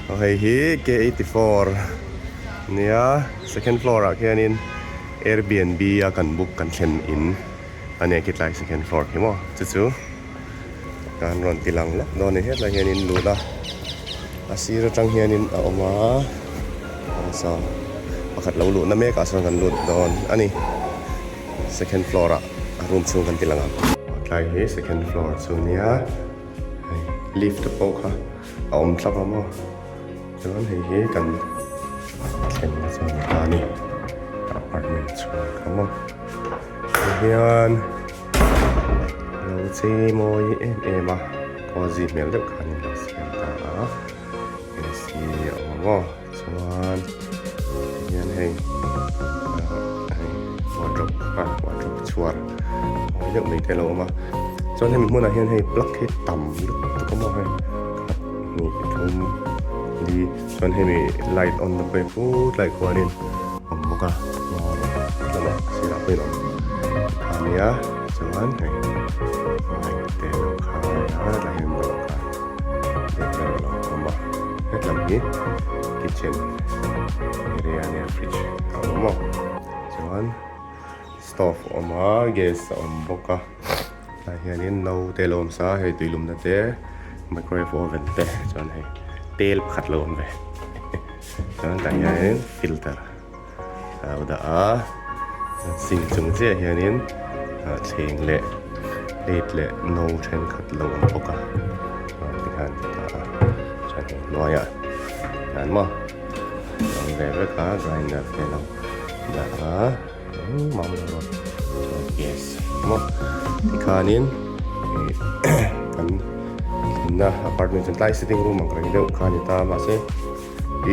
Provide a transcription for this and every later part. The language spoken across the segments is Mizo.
Aw hei hi K 84 nia second floor ah khianin Airbnb a kan book kan thlen in a nia khitlai second floor khi maw chu chu kan rawn ti lang lawk dawn a ni hetlai hianin lut a a sir atang hianin a awm a saw pakhat lo luhna mek ah sawn kan lut dawn a ni second floor ah a room chhung kan ti lang ang. Tlai hi second floor chu nia hei lift te pawh kha a awm thlap a maw chuan hei hi kan thlenna chu a ni ta a ni apartment chhung kha maw tihian lo chei mawi em em a cozy hmel deuh khan in lo siam ta a AC a awm a maw chuan tihian hei hei wardrobe kha wardrobe chhuar mawi deuh mai te a lo awm a chuan hemi hmunah hian hei plug hi tam lutuk a maw hei khat hnih thum li chuan hemi light on na pawh hi put lai khuanin a awm bawk a lamah sirah pawhin a awm a nia chuan hei light te a lo khai a tlai hian dawhkan deuh vel a lo awm a hetlam hi kitchen area ania fridge a awm a chuan stove a awm a gas a awm bawk a tah hianin no te a lo awm sa a hei tuilumna te microwave oven te chuan hei tel pakhat a lo awm ve chuan tah hianin filter a lo dah a sink chung chiah hianin ah thleng leh plate leh no thenkhat lo awm bawk a tikhan a dah a chuan hei hnuaiah hian maw a awm ve vek a grinder te lo dah a engmah awm lo chuan gas maw tikhanin ih kan thlenna apartment chu tlai sitting room ang reng deuh kha a ni ta mahse.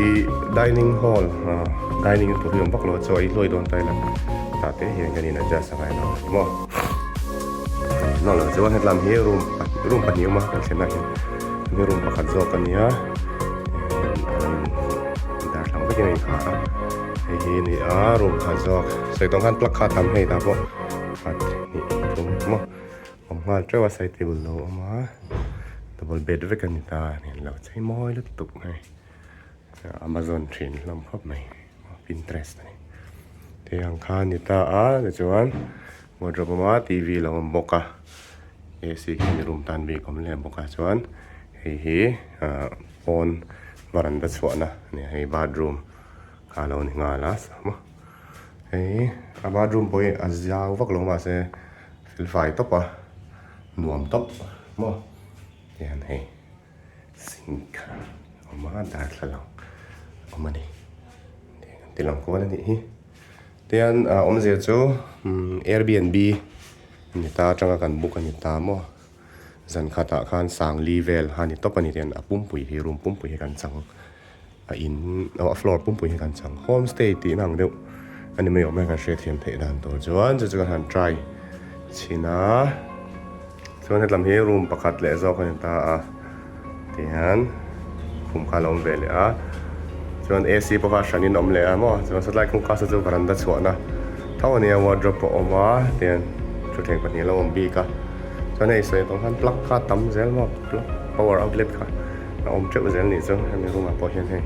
Ih dining hall ah dining tur hi awm vak lo a chaw ei hluai dawn ta ila tah te hian kan in adjust a ngai lo a ni maw nawh loh chuan hetlam hi room room pahnih awm a kan thlenah hian hemi room pakhat zawk a nia darthlalang vekin a inkhar a hei hi a ni a room pakhat zawk sawi tawng khan plug kha a tam hei tah pawh pakhat hnih thum maw awm nghal teuh a side table lo awm a double bed vek a ni ta a ni lo chei mawi lutuk mai amazon thin hlawm khawp mai pinterest a ni te ang kha a ni ta a tichuan wardrobe awm a t v lo awm bawk a ac khi room tan bik awm leh bawk a chuan hei hi ah pawn varanda chhuahna a ni a hei bathroom kha a lo ni nghal a hei a bathroom pawh hi a zau vak lo mahse. Fel fai tawp a nuam tawp maw tihian hei sink a awm a darthlalang a awm a ni tiang an ti lang kual a nih hi tihian a awmzia chu umm airbnb a ni ta atanga kan book a ni ta maw zan khatah khan sangli vel a ni tawp a ni tihian a pumpui hi room pumpui hi kan chang a in aw a floor pumpui hi kan chang homestay tih na ang deuh a ni mai awm e kan hriatthiam theih dan tur chuan chu chu kan han try chhin a chuan hetlam hi room pakhat leh zawk a ni ta a tihian khum kha a lo awm ve leh a chuan A C pawh kha a hranin a awm leh a maw chuan satlai khum kha saw chu varanda chhuahna tho a nia wardrobe pawh a awm a tihian thutthleng pahnih a lo awm bik a chuan hei sawi tawng khan plug kha a tam zel maw plug power outlet kha. A awm teuh zel nih chu hemi room ah pawh hian hei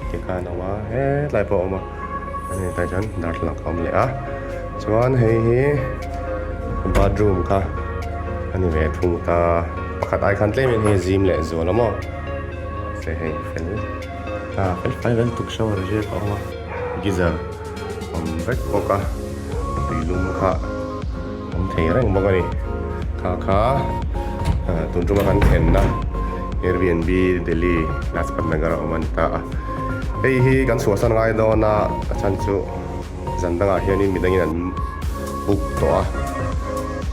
tikhan a awm a hetlai pawh a awm a hemi tlai chuan darthlalang a awm leh a chuan hei hi bathroom kha a ni ve thung ta pakhat ai khan tlem in hei zim leh zual a maw mahse hei fel ta fel fai vel tuk shower zir a awm a geyser a awm vek bawk a tuilum kha awm thei reng bawk a ni kha kha tun tuma kan thlenna Airbnb Delhi Lajpat Nagar a awm a ni ta a hei hi kan chhuahsan ngai dawn a a chhan chu zan dangah hianin midangin an book tawh a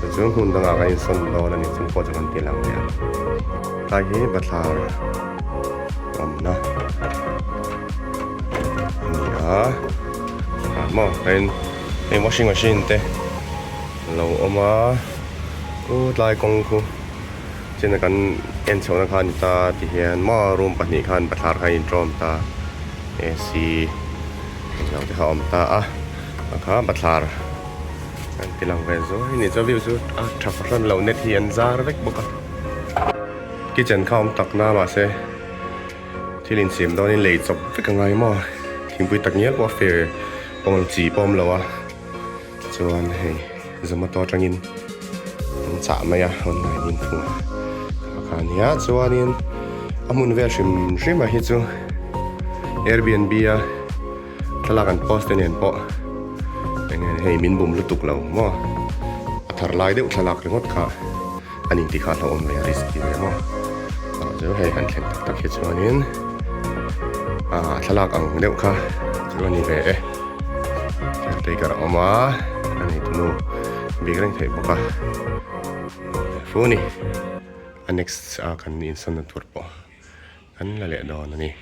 chu chu hmun dangah kan insawn dawn a ni chung pawh chu kan ti lang leh a tlai hi bathlar awmna a ni a ah maw hei hei washing machine te a lo awm a khu tlai kawng khu china kan en chhohna kha a ni ta tihian maw room pahnih khan bathlar kha a intawm ta ac englo te kha a awm ta a a kha bathlar an ti lang ve zuai a ni chuan view chu a tha fahran lo net hi an zar vek bawk a kitchen kha a awm tak na mahse. Thil insiam dawnin lei chawp vek a ngai maw? Thingpui tak ngial pawh a fair pawm lo chi pawh a awm lo a, chuan hei Zomato atangin an chah mai a online in thung a kha kha a nia chuanin a hmun vel hrim hrim ah hi chu Airbnb a thlalak an post te nen pawh eng nge hei min bum lutuk lo maw a thar lai deuh thlalak ringawt kha. An inti kha hlauhawm ve a risky ve maw ah chu hei han thlen tak tak hi chuanin ah thlalak ang deuh kha chu a ni ve e caretaker a awm a a neitunu bik reng theih bawk a fu a ni a next a kan insawnna tur pawh kan la leh dawn a ni.